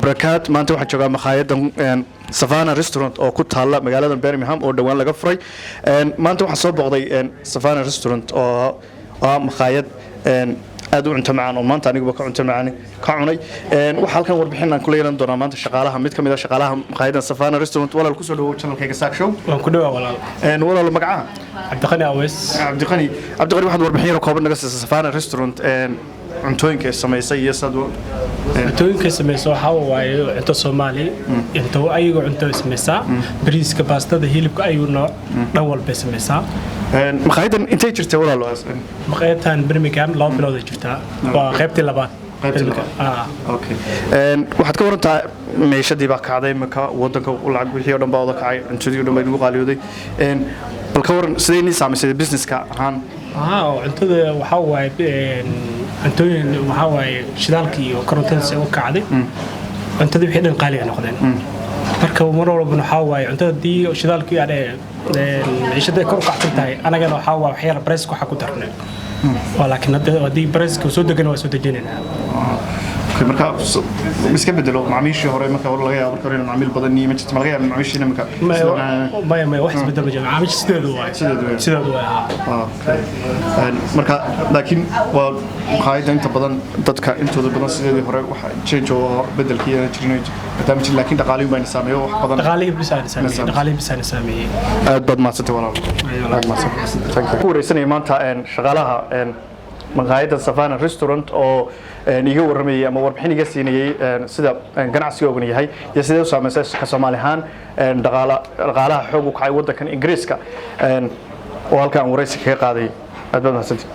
Barakaat. Maanta waxaan joogaa makhaayaddan Savannah Restaurant oo ku taalla magaalada Birmingham oo dhowaan laga furay. Maanta waxaan soo booqday Savannah Restaurant oo ah makhaayad aad u cunto macaan oo maanta aniguba ka cunto macaan ka cunay. Waxaa halkan warbixin aan kula yeelan doonaa maanta shaqaalaha, mid ka mid ah shaqaalaha makhaayaddan Savannah Restaurant. Walaal, kusoo dhawow channelkayga Saak Show. Waan ku dhawaa, walaal. Walaal, magacaha? Cabdiqani Aweys. Cabdiqani. Cabdiqani, waxaad warbixin yar oo kooban naga siisay Savannah Restaurant, cuntooyinka ay samaysay iyo saad Cuntooyinka samaysa waxaa waaye cunto Soomaali, cunto ayago cunto samaysaa, bariiska, baastada, hilibka, ayu nooc, dhan walbay samaysaa. Makhaayaddan intay jirtay, walaal? Qaybtan Birmingham 2 bilood ay jirtaa, waa qaybtii labaad. Qaybtii Birmingham. labaad. Ah. Okay. Waxaad ka warantaa meeshadii baa kacday imika wadanka, lacag wixii oo dhan baa wada kacay, cuntadii oo dhan baa inagu qaaliyooday. Bal ka waran sidee nii saamaysay businesska ahaan? Ah, cuntada waxaa waaye cuntooyin waxaa waaye shidaalka iyo korontada se u kacday, cuntada wixii dhan qaali ay noqdeen. Marka mar walbana waxaa waaye cuntada haddii shidaalkii aan maciishada kor u kacsan tahay, anagana waxaa waaye waxyaala price waxaa ku darnay waa, laakiin hadda haddii price soo degana waa soo dejinaynaa. Okay, marka iska bedelo macaamiishii hore, marka hore laga yaabo marka hore in macaamiil badan iyo ma jirto, ma laga yaabo macaamiishii imika? Maya, maya, wax isbedel ma jiro, macaamiisha sideedu waaye. Sideedu waaye. Sideedu waaye, haa. Okay. Marka laakiin waa makhaayadda inta badan dadka intooda badan sideedii hore waxa change oo bedelkii aan jirin maadaama jirin, laakiin dhaqaalihii baa ina saameeyo wax badan. Dhaqaalihii bis aan saameeyey, dhaqaalihii bis aan saameeyey. Aad baad mahadsantay, walaal, aad mahadsantay. Thank you. Ku wareysanaya maanta shaqaalaha maqaayadda Savannah Restaurant oo iga warramayay ama warbixin iga siinayay sida ganacsigooguna yahay iyo sidee u saameysay ka Soomaali ahaan dhaqaalaha xoog u kacay waddankan Ingiriiska oo halkaan wareysi kaga qaaday. Aad baad mahadsantay.